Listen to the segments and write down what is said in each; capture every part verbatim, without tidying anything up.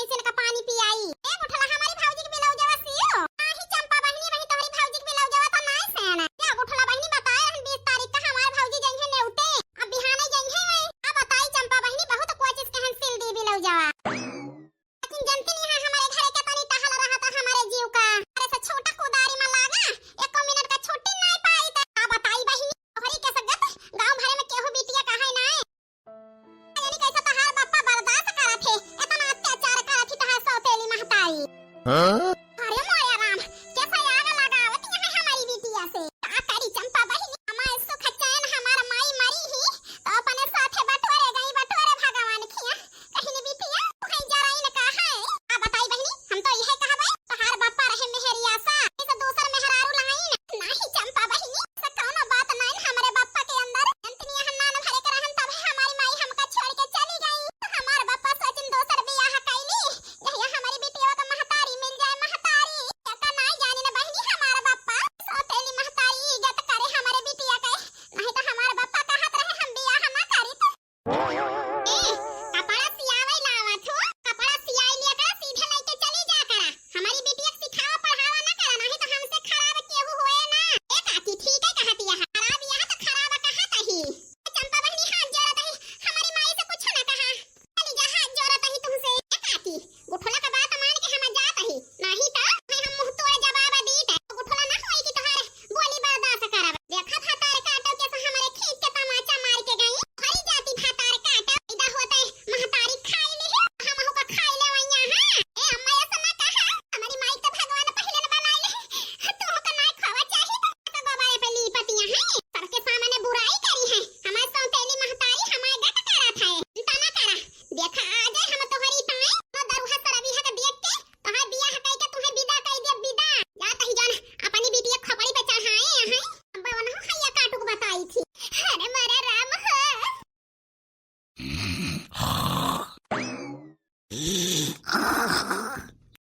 किसी का पानी पियाई। ए गुठला, हमारी भौजी के ब्लाउजवा सियो। नाही चंपा बहिनी, वही तोहरी भौजी के ब्लाउजवा तो नाही सेना। ए गुठला बहिनी, बताए रहन बीस तारीख का हमार भौजी जइहे नेउते। अब बिहाने जइहे वही। अब बताई चंपा बहिनी, बहुत कोशिश कहन सिल दी ब्लाउजवा। लेकिन जनती नहीं है, हमारे घरे के तनी टहल रहा था हमारे जीव का। अरे से छोटा कुदारी में लागा, एको मिनट का छुट्टी नहीं पाई। तो का बताई बहिनी, तोहरी के सगत गांव भरे में केहू बिटिया कहाई नाय। यानी कैसे तोहार बापा बर्दाश्त करत है, इतना अत्याचार करत ही तोहार सौतेली महतारी। हाँ? अरे मोया राम, कैसा आग लगावत यहाँ हमारी बिटिया से। का करी चंपा बहिनी, हमार सुख चैन हमार माई मरी ही, तो अपने साथे बटोरे गई, बटोरे भगवान खिया। कहिन बिटिया, तू है जराइन का है? आ बताई बहिनी, हम तो यह कहबे, तोहार बापा रहे मेहरिया सा, इस दूसर मेहरारू लाइन। नाही चंपा बहिनी, ऐसा कौनो बात नाइन, हमरे बापा के अंदर अंतनिया हन्नान भरे के रहन, तब हमारी माई हमका छोड़ के चली गई। हमार बापा सोचिन दोसर बियाह कैली, जहिया हमारी बिटिया का महतारी मिल जाए, महतारी। एका नाई जानी न बहिनी, हमार बापा सौतेली महतारी इज्जत करे हमरे बिटिया के, नहीं तो हमार बापा कहत रहे हम बियाह ना करी। तो ए, कपड़ा सियावे लावा थू, कपड़ा सियाई लिया करा, सीधे लइके चली जा करा। हमारी बिटिया के सिखावा पढ़ावा ना करा, नहीं तो हमसे खराब केहू होए ना। ए काकी, ठीक है कहत यह, खराब यह तो खराब कहत ही। चंपा बहिनी हाथ जोड़त ही, हमारी माई से कुछ ना कहा। चली जा, हाथ जोड़त ही तुमसे। ए काकी, गुठला का बात मान के हम जात ही, नहीं तो भाई हम मुंह तोड़ जवाब दीत। गुठला ना होई कि तोहार बोली बर्दाश्त करब। देखा भतार काटो के से हमारे खींच के तमाचा मार के गई। हरी जाती भतार काटो, इदा होते महतारी खाई ले है, हम हो का खाई ले वैया। हाँ ए अम्मा, ऐसा ना कहा, हमारी माई तो भगवान पहले न बनाई ले, तू हो का ना खावा चाहिए तो, तो गोबारे पे ली पतिया है, सबके सामने बुराई करी है। हमारे सौतेली महतारी हमारे गट करत है, चिंता ना करा। देखा आ जाए हम तोहरी ताई, तो दरुहा सरबिया के देख के तोहार बियाह कई के तुहे विदा कई दे, विदा। जा तही जौन अपनी बिटिया खोपड़ी पे चढ़ाए हैं, अब वनहु हैया काटू के बताई थी। अरे मोरा राम हो।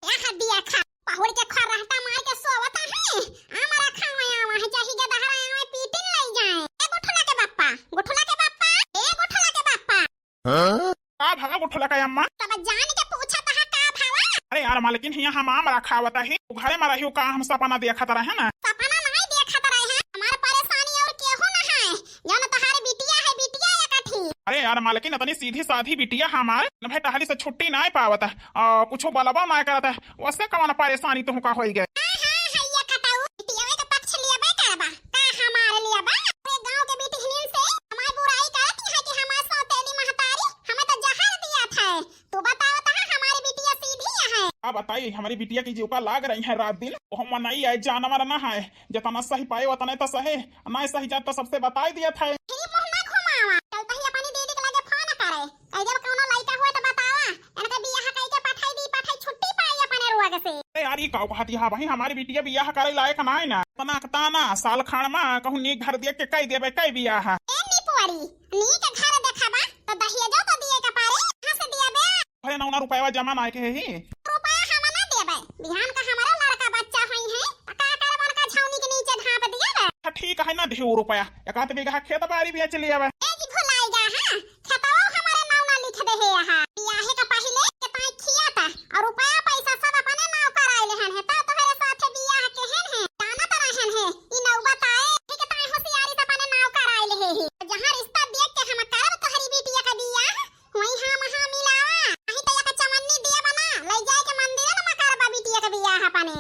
यह दिया खा, पहुड़ के खर्राटा मार के सोवता है। आम रखा हुआ है, वहाँ जाही के दहरा आवे पीटिन लई जाए। ए गुठला के बापा, गुठला के बापा, ए गुठला के बापा। हाँ? का भवा गुठला का अम्मा? तब जान के पूछा तहा का भवा? अरे यार मालकिन, हिया हम आम रखावत ही, तू घरे में रहियो का, हम सपना देखत रहे ना। सपना नहीं देखत रहे हैं, हमार परेशानी और केहू ना है, जौन तोहार बिटिया है, बिटिया या कठी। अरे यार मालकिन, इतनी सीधी साधी बिटिया हमार, न भाई टहली से छुट्टी ना पावत है, आ, कुछ बलबा ना करत है, वैसे कौन परेशानी तुहका होई गए? हाँ, हाँ, हैया कटाऊ, बिटिया के पक्ष लिया बे करबा, का हमार लिया बा? पूरे गांव के बिटिहनिन से हमार बुराई करत है कि हमार सौतेली महतारी हमें तो जहर दिया था। तू बताओ तो हमारी बिटिया सीधी है। का बताई, हमारी बिटिया की जीव का लाग रही है रात दिन। वो मनई है, जानवर ना है, जितना सही पाए उतने तो सहे, ना सही जात तो सबसे बताई दिया था। फिर मुंह ना घुमावा, चलता ही अपनी दीदी के लगे फोन करे, कह जब कौनो लइका हुए तो बतावा, इनका बियाह कई के पठाई दी, पठाई छुट्टी पाई अपने रोग से। अरे यार, ये का कहती है भाई, हमारी बिटिया बियाह करे लायक ना है ना, इतना ताना साल खान में कहूँ नी घर देख के कह देबे कई बियाह। ए निपुअरी, नीक घर देखाबा, तो दहेजो तो दिए के पारे, कहाँ से दिया बे? अरे नौना रुपया जमा नाय के ही। रुपया हम ना देबे, बिहान का हमारा लड़का बच्चा होई है, तो का करब उनका छौनी के नीचे ढांप दिया बे? अच्छा ठीक है ना, देहू रुपया, एक आध बीघा खेत बाड़ी बेच लिया बे। ए जी भुलाई जा, हाँ, खेतवा हमारे नाव ना लिख दे है यहाँ। बियाहे का पहिले के ताई खिया था, और रुपया पैसा सब अपने नाव कराए लेहन है, तो तोहरे साथे बियाह केहन है, जानत रहन है, ई नौबत आए, के ताई होशियारी से अपने नाव कराए ले है। जहाँ रिश्ता देख के हम करब तोहरी बिटिया का बियाह, वहीं हाँ महाँ मिलावा, नहीं तो एक चवन्नी देब ना, ले जाए के मंदिर में करबा बिटिया का बियाह अपने।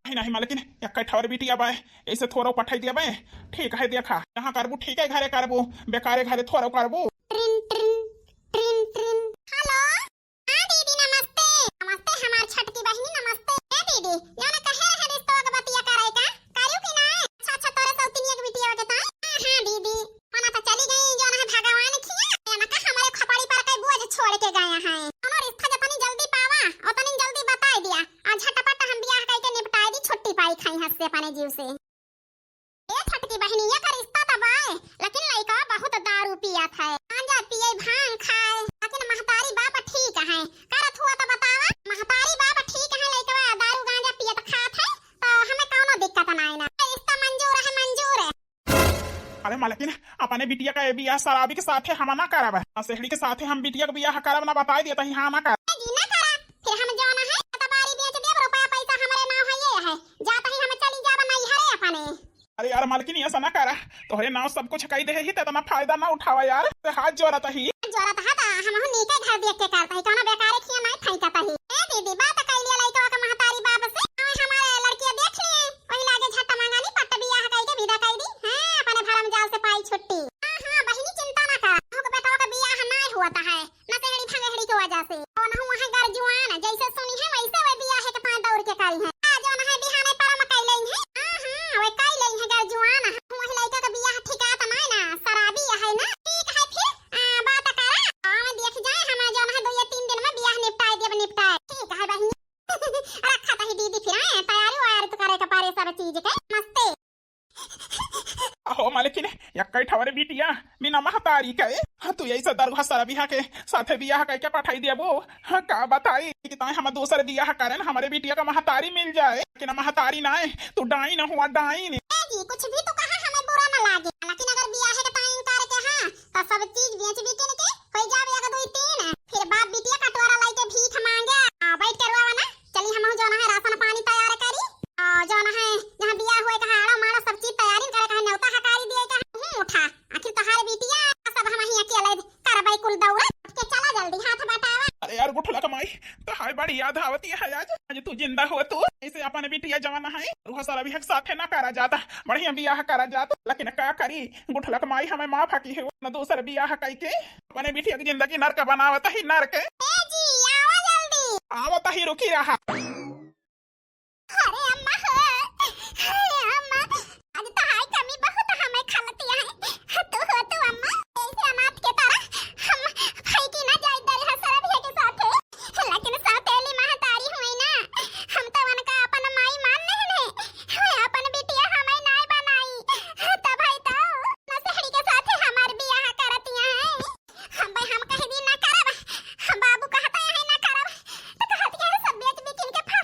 नहीं, नहीं, मालकिन, एक ठौर बिटिया बा, ऐसे थोड़ो पठाई दिया बे। ठीक है, देखा, जहाँ करबू ठीक है, घरे करबू, बेकारे घरे थोड़ो करबू। ट्रिन, ट्रिन, ट्रिन, ट्रिन। हेलो। हाँ दीदी नमस्ते। नमस्ते हमार छोटकी बहिनी, नमस्ते। ए दीदी, जौन कहे रहे रिश्तवा के बतिया करे का, करू कि ना? अच्छा, अच्छा, तोरे सौतिनिया के बिटिया के ताई? हाँ, हाँ दीदी, मना तो चली गई, जौन है भगवान खिया, जौन का हमारे खपड़ी पर के बोझ छोड़ के गया है। कौनो रिश्ता जतनी जल्दी पावा, उतनी जल्दी बताई दिया, और झटपट हम बियाह करके निपटाई दी, छुट्टी पाई खाई हंस से अपने जीव से। ए छोटकी बहिनी, ये का रिश्ता त बाय, लेकिन लइका बहुत दारू पियत है, गांजा पिए, भांग खाए, लेकिन महतारी बाप ठीक है। करत हुआ तो बतावा, महतारी बाप ठीक है, लइकवा दारू गांजा पियत खात है, तो हमें कौनो दिक्कत नाय ना। रिश्ता मंजूर है, मंजूर है। अरे मालकिन, अपने बिटिया का ये बियाह शराबी के साथे हम ना करब, नशेड़ी के साथे हम बिटिया का बियाह करब ना, बताई देता ही, हाँ ना करब। ए जी, ना करा, फिर हम जौन है, त बारी बेच देब, रुपया पैसा हमरे नाव है, ये है। जात ही हम चली जाब नैहरे अपने। अरे यार मालकिन, ऐसा ना करा, तोहरे नाव सब कुछ कई देहे ही, त इतना फायदा ना उठावा यार, ते हाथ जोरत ही। जोरत हा त हमहू नीके घर देख के करत ही, कौनो बेकारे खिया नहीं फेंकत ही। ए दीदी, बात कई लिया लइकवा के महतारी बाप से, आवे हमारे लड़किया देख लिए, वही लागे झट मंगानी पट्ट बियाह कई के विदा कई दी। हाँ, अपने भरम जाल से पाई छुट्टी। हाँ, हाँ, बहिनी चिंता ना कर, हमहू के बेटवा के बियाह नहीं हुआ है, नशेड़ी भंगेड़ी के वजह से। कौन हूँ वहाँ गर्जुआन, जैसे सुनी है वैसे वे बियाह के पाँच दौड़ के करी है। आ जौन है बिहाने परम कई लेई है। हाँ, हाँ, वे कई लेई है गर्जुआन। वही लइका के बियाह ठिकात नहीं ना, शराबी है ना। ठीक है फिर, आ, बात करा। हाँ, देख जाए हम जौन है दो या तीन दिन में बियाह निपटाए देब, निपटाए। ठीक है बहिनी। रखा तही दीदी फिर, हैं, तैयारी वैयारी तो करे के पड़े सब चीज के। मस्ते। अहो मालकिन, यक्कै ठवरे बिटिया, बिना महतारी के। हाँ, तू यही से दरुहा सरबिहा के साथे बियाह कइके पठाई देबो। हाँ, का बताई कि ताई हम दूसरे बियाह करेन, हमरे बिटिया का महतारी मिल जाए। लेकिन महतारी नाय, तू डाइन हुआ, डाइन। ए जी, कुछ भी तू कहा, हमें बुरा ना लागे, लेकिन अगर बियाह के ताई इनकार के, हाँ, तो सब चीज बेच बिकिन के होई जावे एक, दुई, तीन। फिर बाप बिटिया कटोरा लइके भीख मांगे। आ, बैठ के रोवा ना। चली हमहू जौन है राशन पानी तैयार करी। आ, जौन है यहाँ बियाह हुए कहा आड़ो माड़ो सब चीज तैयारी करे कहा न्योता हकारी दिए कहा। हूँ उठा। आखिर तोहार बिटिया सब हम ही अकेले करबै कुल दौरा। उठ के चला जल्दी हाथ बटावा। अरे यार गुठला कमाई, तोहार बड़ी याद आवती है आज। आज तू जिंदा हो तू। ऐसे अपन बिटिया जवान है। रुहा सारा बियाह साथे ना करा जाता। बढ़िया बियाह करा जाता। लेकिन का करी? गुठलक माई हमें माफ किहे, न दूसर बियाह कइके अपने बिटिया की जिंदगी नरक बनावत ही, नरक। ए जी, आवा जल्दी। आवत ही, रुकी रहा। अरे अम्मा हो, अरे अम्मा, आज तहाई कमी बहुत हमें खलती है। तू हो तू अम्मा, ऐसे अनाथ के तरह हम फेंकी ना जाए दरिया सरबिया के साथे। लेकिन सौतेली महतारी हुई ना, हम तो उनका अपन माई मान लेहन है। वे अपन बिटिया हमें नाय बनाई, तब है तो नसेड़ी के साथे हमार बियाह करतिया है। हम भाई हम कह दी ना करब, हम बाबू कहता है ना करब, तो कहती है सब बेच बिकिन के फंस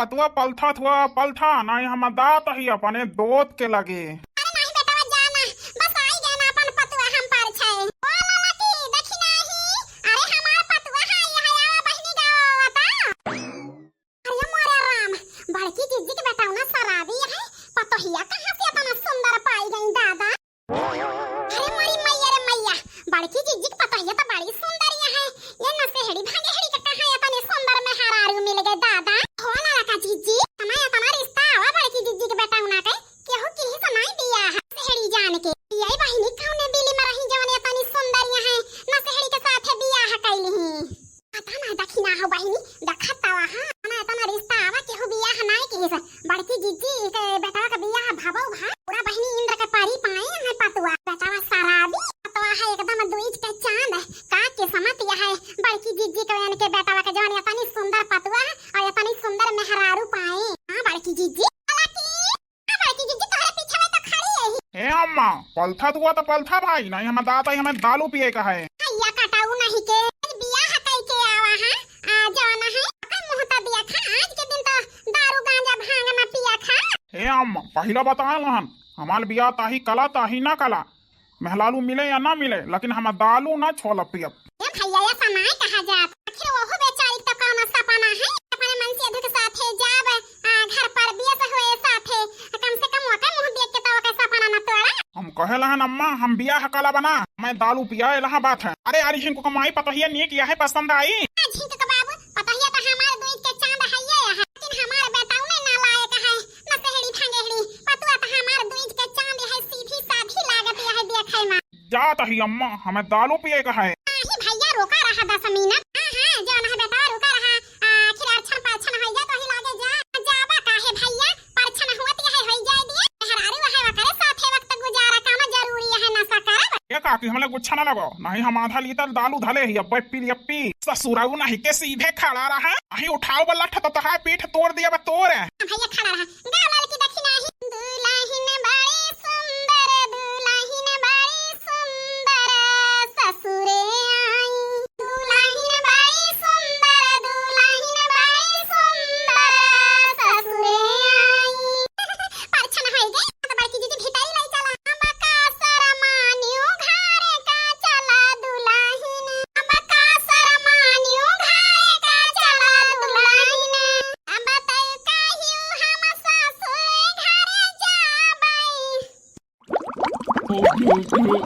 पतुआ पलथत हुआ पलथा, नाहीं हम दात ही अपने दोत के लगे। अरे नाहीं बेटवा, जा ना, बस आई गए ना अपन पतुआ हम पर छै। ओ ललकी, देखी नाहीं, अरे हमार पतुआ है, यहाँ आवा बहिनी गावा आवता। अरे मोरे राम, बड़की जिज्जी के बेटवा ना शराबी है, पतोहिया कहाँ से इतना सुंदर पाई गई दादा। अरे मोरी मैया रे मैया, बड़की जिज्जी के पतोहिया तो बड़ी सुंदर है। ये नसेहड़ी भागेहड़ी के कहाँ इतनी सुंदर मेहरारू मिल गए दादा। हो ललका जिज्जी, हमारे इतना रिश्ता आवा बड़की जिज्जी के बेटवा ना के, केहू किही से नाहीं बियाह है नसेहड़ी जान के। यही बहिनी कौने बिली में रही जवन इतनी सुंदर है, नसेहड़ी के साथे बियाह कैली ही। पता ना दखिना हो बहिनी, देखत तवा हा, ना इतना रिश्ता आवा केहू बियाह नाय किहिस। बड़की जिज्जी के बेटवा के बियाह भवो भा, पूरा बहिनी इंद्र के परी पाए है पतुआ। बेटवा शराबी, पतुआ है एकदम दूज के चांद। का किस्मत यह है बड़की जिज्जी के, इनके बेटवा के जवन इतनी सुंदर पतुआ है और इतनी सुंदर मेहरारू पाए। हाँ बड़की जिज्जी, हालांकि बड़की जिज्जी तोहरे पीछे में तो खड़ी है ही। ए अम्मा, पलथा दुआ तो पलथा भाई, नाहीं हम दात ही, हमें दालू पिए का है। भैया कटाऊ नहीं के, आज बियाह कई के आवा है, आ जवाना है, अपन मुंह तो दिया खा, आज के दिन तो दारू गांजा भांग ना पिया खा। ए अम्मा, पहिला बताए लहन, हमार बियाह ताही कला ताही ना कला, मेहलालू मिले या ना मिले, लेकिन हम दालू ना छोला पियब। ए भैया, ये समय कहा जात, आखिर वहू बेचारी तो कौनो सपना है, अपने मन से दुख साथे जाब, आ, घर पर बियाह हुए साथे, कम से कम ओके मुंह देख के तो ओके सपना न तोड़ा। हम कहे लहन अम्मा, हम बियाह कला बना, मैं दालू पिया लहा बात है। अरे यार, इनको कमाई पतोहिया नीक यह पसंद आई। आ, झिंक के बाबू, पतोहिया तो हमार दूज के चांद है ये है, लेकिन हमार बेटवा में ना लायक है, नसेहड़ी फंगेहड़ी, पतुआ तो हमार दूज के चांद है, सीधी साधी लागत है देखे में। जात ही अम्मा, हमें दालू पिए का है। नाही भैया, रुका रहा दस मिनट। हाँ, हाँ, जौन है बेटा, रुका रहा। आ, आखिर अरछन परछन होइगा तो ही लागे जा। जाबा काहे भैया, परछन होत यह होई जाए दिए। मेहरारू है, वकरे साथे वक्त गुजारा, काम जरूरी है, नशा करब। ए काकी, हमले गुच्छा ना लगाओ, नाहीं हम आधा लीटर दालू धले ही, अब्बे पी, अब्बे पी। ससुराऊ नाहीं के सीधे खड़ा रहा, अही उठाओ बल्ला ठा तो तहार पीठ तोड़ दिया बा तोर। भैया खड़ा रहा, गाँव लाल की देखी नाही। दुलहिन बड़ी सुंदर, दुलहिन बड़ी सुंदर ससुरे आई। दुलहिन बड़ी सुंदर, दुलहिन बड़ी सुंदर ससुरे आई। परछन होई गई, तो बड़की दीदी भितरी लाई चला। हम का शरमान्यू घरे का चला दुलहिन, हम का शरमान्यू घरे का चला दुलहिन। अब तय कहियो हम ससुर घरे जाबै। ओ, ओ, ओ,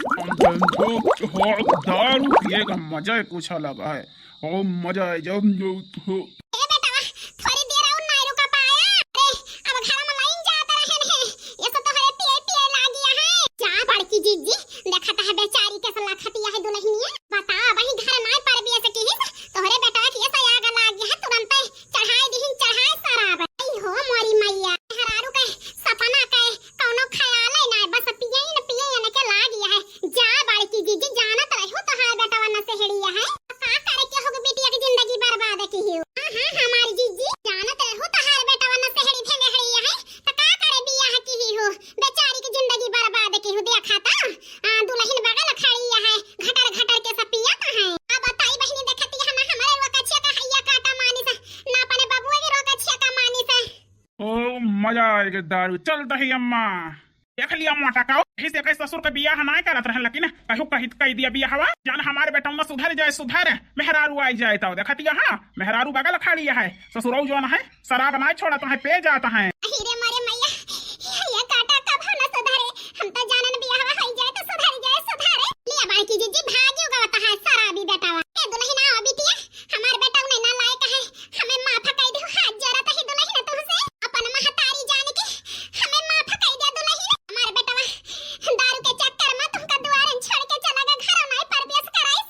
हम तो, ओ, ओ, दारू पिए का मजा ही कुछ अलग है। ओ, मजा आ जाओ, ओ, ओ। ए बेटवा, थोड़ी देर और नाई रुका पाया। अरे, अब घर में लाइन जात रहन है। ये सब तोहरे पिए, पिए लागिया है। जा बड़की जीजी, देखत है बेचारी कैसे लखतिया है दुलहिनिया। बता, अबहीं घर नाई परबिया से किहिस, तोहरे बेटवा के ऐसा आग लागिया है, तुरंते चढ़ाई दिहिन, चढ़ाई शराब। आई हो मोरी मैया, मेहरारू के सपना के कौनो ख्याल ही ना, बस पिए न पिए इनके लागिया है। जा बड़की जीजी, जानत रहो तोहार बेटवा नसेहड़िया है। का करे के होग बिटिया के जिंदगी बर्बाद किहियो। हाँ, हाँ, हमारी जीजी, जानत रहो तोहार बेटवा नसेहड़ी फेंगहड़िया है, त का करे बियाह किहियो, बेचारी के जिंदगी बर्बाद किहियो। देखा त, आ, दुलहिन बगल खड़ी है, घटर घटर के सब पियत है। अब बताई बहिनी, देखती है ना, हमारे रोकछिया का हैया काटा मानिस, ना अपने बबुआ के रोकछिया का मानिस। ओ, मजा आएगा दारू। चल दही अम्मा। देख लिया मोटा का, यही से कहे ससुर के बियाह नाय करत रहन, लेकिन कहू कही कह दिया बियाहवा। जान हमारे बेटौना सुधर जाए, सुधर, मेहरारू आई जाए तो। देखत यहाँ मेहरारू बगल खड़ी है, ससुरऊ जौन है शराब नाय छोड़त है, पे जात है। अही रे मोरे मैया, ये काटा कब हम सुधरे, हम तो जानन बियाहवा होई जाए तो सुधर जाए, सुधरे। लिया बड़की जीजी भाग्यो गवत है शराबी बेटवा। ए दुलहिन आओ बिटिया, हमार बेटौना ना लायक है, हमें माफ कई दे, हाथ जोड़त ही दुलहिन तुमसे, अपन महतारी जान के हमें माफ कई दे दुलहिन। हमार बेटवा दारू के चक्कर में तुमका दुआरन छोड़ के चला गया, घर नाई परवेश कराइस।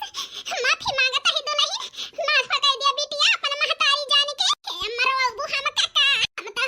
माफी मांगत ही दुलहिन, माफ कई दे बिटिया अपन महतारी जान के। हे मरो अबू हम काका, हम तो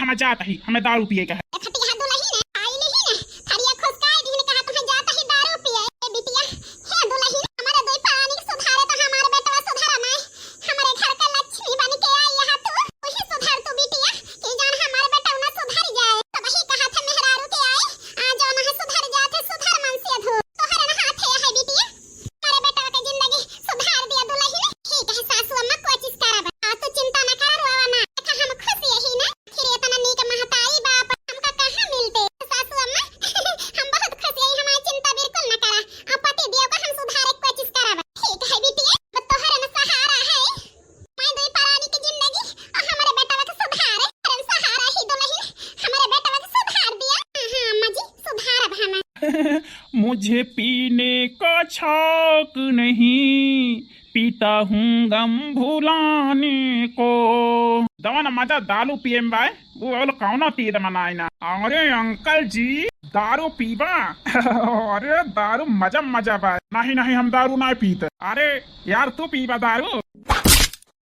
हम जात ही, हमें दारू पिए का है। ए फटिया दुलहिन, आई नहीं ना, थरिया खुसकाई दिहिन, कहा तुम्हें जात ही दारू पिए। ए बिटिया, हे दुलहिन, हमारे दुई परानी के सुधारे तो हमारे बेटवा सुधारा नहीं, हमारे घर का लक्ष्मी बन के आई यहाँ तू, वही सुधार तू बिटिया, कि जान हमारे बेटवा ना सुधर जाए। तो वही कहा था मेहरारू के आई, आ जाओ ना सुधर जाते, सुधर मन से धो। तोहरे ना हाथे है बिटिया, हमारे बेटवा के जिंदगी सुधार दिया दुलहिन। ठीक है सासू अम्मा, कोशिश करब। आ तू चिंता ना कर, रोवा ना। देखा हम खुश यही ना, फिर इतना नीक महतारी बाप हमका कहाँ मिलते? सासू अम्मा, हम बहुत खुश यही, हमारी चिंता बिल्कुल ना करा। आ पति देव का हम सुधारे के कोशिश करब। ठीक है बिटिया, अब तोहरे ना सहारा है। मैं दुई परानी की जिंदगी और हमारे बेटवा के सुधारे। अरे सहारा ही दुलहिन, हमारे बेटवा के सुधार दिया। हाँ, हाँ, अम्मा जी, सुधारब हम। मुझे पीने का शौक नहीं, पीता हूँ गम भुलाने को। दवा ना मजा दारू पिए में बाय, वो बोल कौनो तीर मनाई ना। अरे अंकल जी, दारू पीबा? अरे दारू मजा मजा बाय। नहीं, नहीं, हम दारू ना पीते। अरे यार, तू पीबा दारू?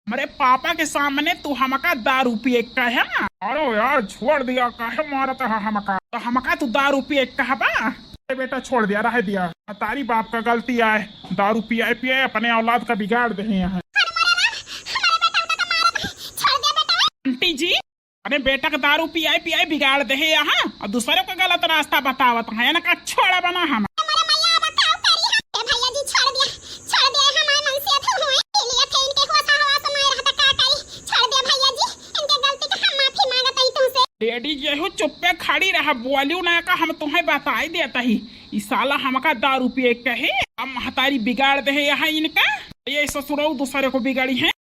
हमरे पापा के सामने तू हमका दारू पिए कहे ना? अरे यार, छोड़ दिया, काहे मारत है हमका? तो हमका तू दारू पिए कहबा? अरे बेटा, छोड़ दिया, रह दिया। तारी बाप का गलती आए, दारू पिए पिए अपने औलाद का बिगाड़ दे हैं। आंटी जी, अपने बेटा के दारू पियाई पियाई बिगाड़ दे है यहाँ, और दूसरे को गलत रास्ता बतावत है, इनका छोड़ा बना हम। हमारे मैया अब का करी हम? ए भैया जी, छोड़ दिया, छोड़ दिया, हमारे मन से अथु हुए, पी लिए थे, इनके होश हवास में रहता का करी, छोड़ दिया भैया जी, इनके गलती का हम माफी मांगत हई तुमसे। लेडीज, यहू चुप्पे खड़ी रहा, बोलियो ना का, हम तुम्हें बताई देता ही, ई साला हमका दारू पिए कहे, अब महतारी बिगाड़ दे है यहाँ इनका, ये ससुरऊ दूसरे को बिगाड़ी है।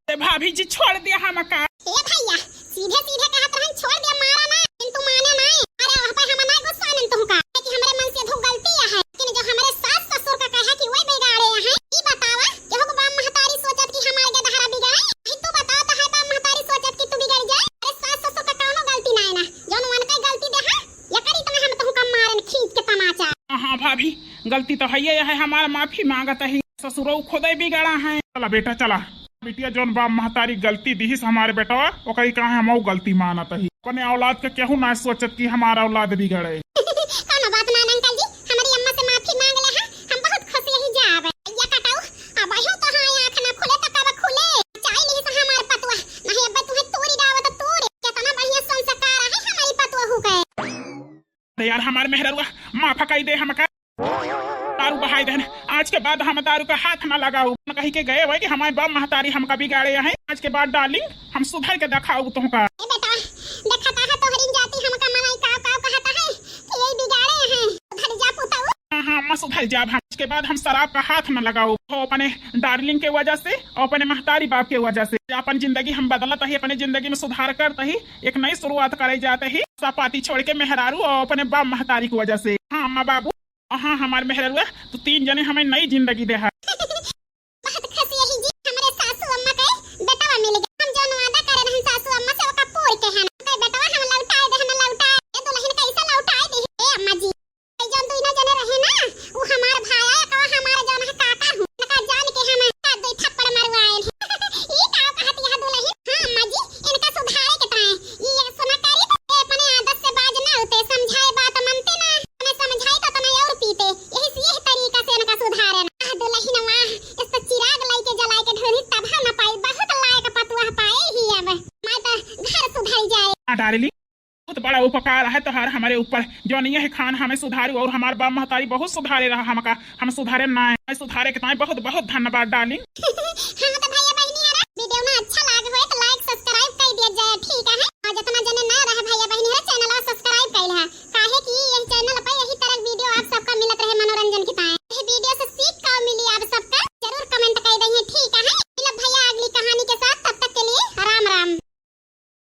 ए भाभी जी, छोड़ दिया हमका। ए भैया, सीधे सीधे कहत रहन, छोड़ दिया, मारा ना, लेकिन तू माने ना। अरे वहाँ पे हम ना गुस्सा नहीं तुमका, कि हमरे मन से धो गलती है, लेकिन जो हमरे सास ससुर का कहा कि वही बिगाड़े हैं, ई बतावा, केहू को बाप महतारी सोचत कि हमारे के दहरा बिगाड़े? नहीं, तू बताओ तो है बाप महतारी सोचत कि तू बिगड़ जाए? अरे सास ससुर का कौनो गलती ना है ना, जौन उनका गलती दे है, ये करी तुम्हें हम तुमका मारन खींच के तमाचा। हाँ, हाँ भाभी, गलती तो है, ये है हमारा, माफी मांगत ही। ससुरऊ खुदे बिगड़ा है। चला बेटा, चला। बिटिया, जौन बाप महतारी गलती दिहिस हमारे बेटवा, ओकरी काहे हम ऊ गलती मानत ही। अपने औलाद के केहू ना सोचत कि हमारा औलाद बिगड़े। कौनो बात ना अंकल जी, हमारी अम्मा से माफी मांग ले हा, हम बहुत खुश यही जाब। या कटाऊ, अब अहियो तो हाँ आँख ना खुले तो कब खुले? चाय नहीं तो हमार पतवा, नहीं अब तुम्हें तोरी डावत तोरे। कितना बढ़िया संस्कार है हमारी पतवा हो गए। अरे यार, हमार मेहररुआ, माफ कई दे हमका। दारू बहाई देन, आज के बाद हम दारू का हाथ ना लगाऊ। न कही के गए हुए कि हमारे बाप महतारी हमका बिगाड़े हैं। आज के बाद डार्लिंग, हम सुधर के दिखाऊ तुमका। ए बेटा, देखता है तोहरी जाति हमका मनाई काव काव कहता है कि यही बिगाड़े हैं। सुधर जा पुताऊ। हाँ, हाँ, अम्मा सुधर जाब हम। आज के बाद हम शराब का हाथ ना लगाऊ। हो अपने डार्लिंग के वजह से और अपने महतारी बाप के वजह से अपन जिंदगी हम बदलत ही, अपने जिंदगी में सुधार करत ही, एक नई शुरुआत करे जात ही। सपाती छोड़ के मेहरारू और अपने बाप महतारी की वजह से। हाँ अम्मा बाबू, हाँ हमार मेहररुआ, तू तीन जने हमें नई जिंदगी दे है। बहुत खुशी यही जी, हमरे सासू अम्मा के बेटवा मिल गया। हम जौन वादा करे रहन सासू अम्मा से ओका पूर के हन। के बेटवा हम लौटाए दे, हम लौटाए। ए दुलहिन कैसे लौटाए दे? ए अम्मा जी, ए जौन दुइनो जने रहे ना, वो हमार भाई है, तो हमार जौन है काका हूँ, उनका जान के हम हाथ दे थप्पड़ मरवाए हैं। ई का कहत यह दुलहिन? हाँ अम्मा जी, इनका सुधारे के ताए। ई ये सुना करी तो ये अपने आदत से बाज ना होते, समझाए बात मानते ना। मैं समझाई तो तने और पीते। यही से यही तरीका से इनका सुधारे ना। आह दुलहिन वाह, इस तो चिराग लाई के जलाए के ढोरी तब हम ना पाई। बहुत लायक पतुआ पाए ही अब। मैं तो घर सुधर जाए। हाँ डार्लिंग, बहुत बड़ा उपकार है तोहार हमारे ऊपर, जौन यह खान हमें सुधारू और हमार बाप महतारी बहुत सुधारे रहा हमका, हम सुधारे ना है। सुधारे के ताई बहुत बहुत धन्यवाद डार्लिंग। हाँ तो भैया बहनी यारा, वीडियो ना अच्छा लाग होए तो like subscribe कर दिया जाए, ठीक है।